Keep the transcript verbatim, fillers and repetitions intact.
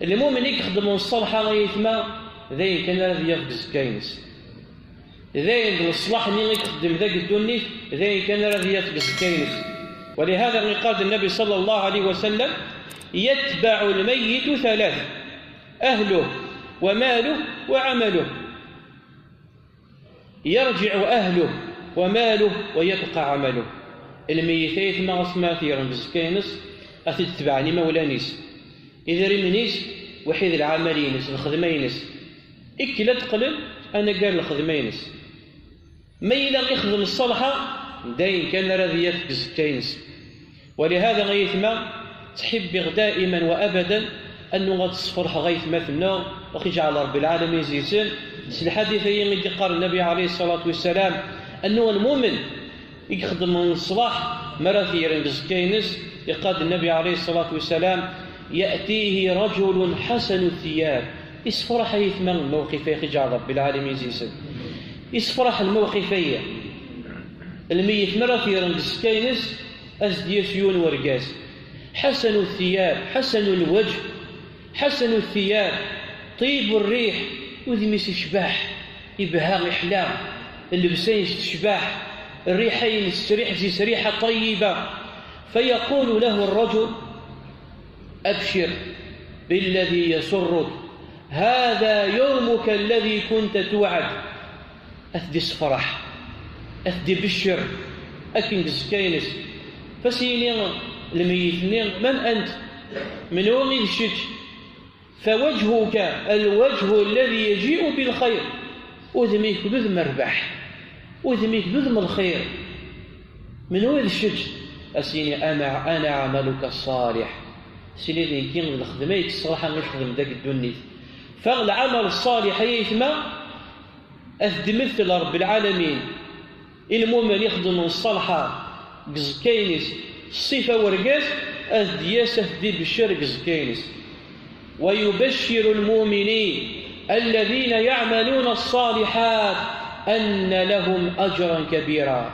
Lmumen i ixeddmen ṣṣalḥa, ay aytma, d ayen kan ara d-yaf deg zzekka-ines. D ayen d leṣlaḥ-nni i ixeddem dagi ddunit, d ayen kan ara d-yaf deg zzekka-ines. ولهذا قال النبي صلى الله عليه وسلم: يتبع الميت ثلاث: أهله وماله وعمله. يرجع أهله وماله ويبقى عمله. Lmeyyit, ay aytma, asmi ara t-yerren deg zzekka-ines, ad t-id-tebɛen imawlan-is, idrimen-is, waḥid lɛamal-ines, lxedma-ines. Ikkel ad d-qqlen anagar lxedma-ines. Ma yella ixdem ṣṣalḥa, d ayen kan ara d-yaf deg zzekka-ines. ولهذا, ay aytma, ttḥibbiɣ دائما وأبدا أنه ad sferḥeɣ aytmaten-nneɣ, ad aɣ-iǧɛel Ṛebbi lɛalamin zzi-sen, s lḥadit-ayi i d-iqqar Nnabi عليه الصلاة والسلام, أنه lmumen i ixeddmen ṣṣlaḥ, mi ara t-yerren deg zzekka-ines, iqqar-d Nnabi عليه الصلاة والسلام: يأتيه رجل حسن الثياب. Isefraḥ, ay aytma, lmawqif-ayi, ad aɣ-iǧɛel Ṛebbi lɛalamin zzi-sen. Isefraḥ lmawqif-ayi. Lmeyyit mi ara t-yerren deg zzekka-ines, ad d-yas yiwen wergaz. حسن الثياب، حسن الوجه، حسن الثياب، طيب الريح، udem-is icbeḥ, ibha, iḥla, llebsa-ines tecbeḥ, rriḥa-ines ttesriḥ-it ttesriḥa ṭayyiba. فيقول له الرجل: أبشر بالذي يسرك، هذا يومك الذي كنت توعد. Ad t-id-issefreḥ, ad t-id-ibeccer akken deg zzekka-ines. Fa s-yini lmeyyit-nni: من أنت؟ Menwa i d kečč? فوجهك الوجه الذي يجيء بالخير. Udem-ik d udem n rrbeḥ, udem-ik d udem n lxir. Menwa i d kečč? Ad s-yini: أنا، أنا عملك الصالح. Ad s-yini: d nekki d lxedma-ik ṣṣalḥa i txedmeḍ dagi ddunit. Fa lɛamal ṣṣalḥ, ay aytma, ad t-id-imtel Ṛebbi lɛalamin i lmumen ixeddmen ṣṣalḥa deg zzekka-ines, ṣṣifa wergaz, ad d-yas ad t-id-ibeccer deg zzekka-ines. ويبشر المؤمنين الذين يعملون الصالحات أن لهم أجرا كبيرا.